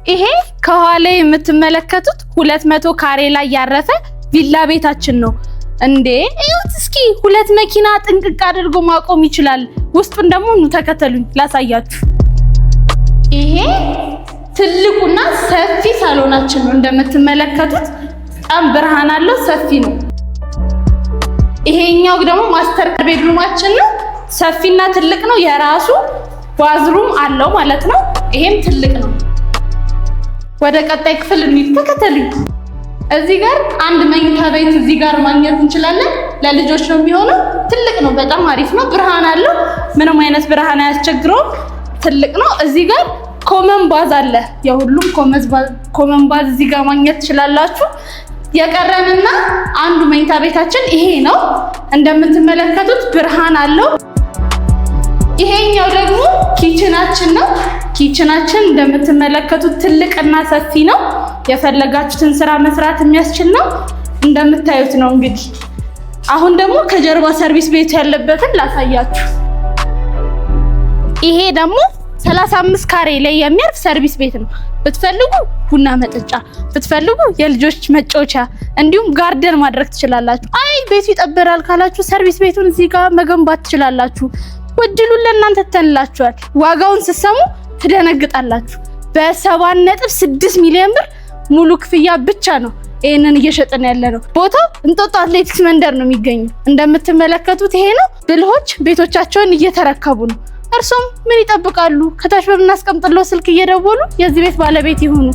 ይሄ ከኋላ የምትመለከቱት 200 ካሬ ላይ ያረፈ ቪላ ቤታችን ነው። እንዴ እዩት እስኪ፣ ሁለት መኪና ጥንቅቅ አድርጎ ማቆም ይችላል። ውስጡን ደግሞ ኑ ተከተሉኝ ላሳያችሁ። ይሄ ትልቁና ሰፊ ሳሎናችን ነው። እንደምትመለከቱት በጣም ብርሃን አለው፣ ሰፊ ነው። ይሄኛው ደግሞ master bedroom ኣችን ነው። ሰፊና ትልቅ ነው። የራሱ bathroom አለው ማለት ነው። ይሄም ትልቅ ነው። ወደ ቀጣይ ክፍል እንሂድ፣ ተከተሉኝ። እዚህ ጋር አንድ መኝታ ቤት እዚህ ጋር ማግኘት እንችላለን። ለልጆች ነው የሚሆነው። ትልቅ ነው፣ በጣም አሪፍ ነው። ብርሃን አለው። ምንም አይነት ብርሃን አያስቸግረውም። ትልቅ ነው። እዚህ ጋር common bath አለ። የሁሉም common bath እዚህ ጋር ማግኘት ትችላላችሁ። የቀረንና አንዱ መኝታ ቤታችን ይሄ ነው። እንደምትመለከቱት ብርሃን አለው። ይሄኛው ደግሞ kitchen ኣችን ነው። Kitchen ኣችን እንደምትመለከቱት ትልቅና ሰፊ ነው። የፈለጋችሁትን ስራ መስራት የሚያስችል ነው። እንደምታዩት ነው እንግዲህ። አሁን ደግሞ ከጀርባ ሰርቪስ ቤቱ ያለበትን ላሳያችሁ። ይሄ ደግሞ 35 ካሬ ላይ የሚያርፍ ሰርቪስ ቤት ነው። ብትፈልጉ ቡና መጠጫ፣ ብትፈልጉ የልጆች መጫወቻ እንዲሁም garden ማድረግ ትችላላችሁ። አይ ቤቱ ይጠበራል ካላችሁ ሰርቪስ ቤቱን እዚህ ጋር መገንባት ትችላላችሁ። እድሉን ለእናንተ ትተንላችኋል። ዋጋውን ስትሰሙ ትደነግጣላችሁ። በ7.6 ሚሊዮን ብር ሙሉ ክፍያ ብቻ ነው ይህንን እየሸጥን ያለ ነው። ቦታው እንጦጦ አትሌቲክስ መንደር ነው የሚገኘው። እንደምትመለከቱት ይሄ ነው። ብልሆች ቤቶቻቸውን እየተረከቡ ነው። እርሶም ምን ይጠብቃሉ? ከታች በምናስቀምጥለው ስልክ እየደወሉ የዚህ ቤት ባለቤት ይሁኑ።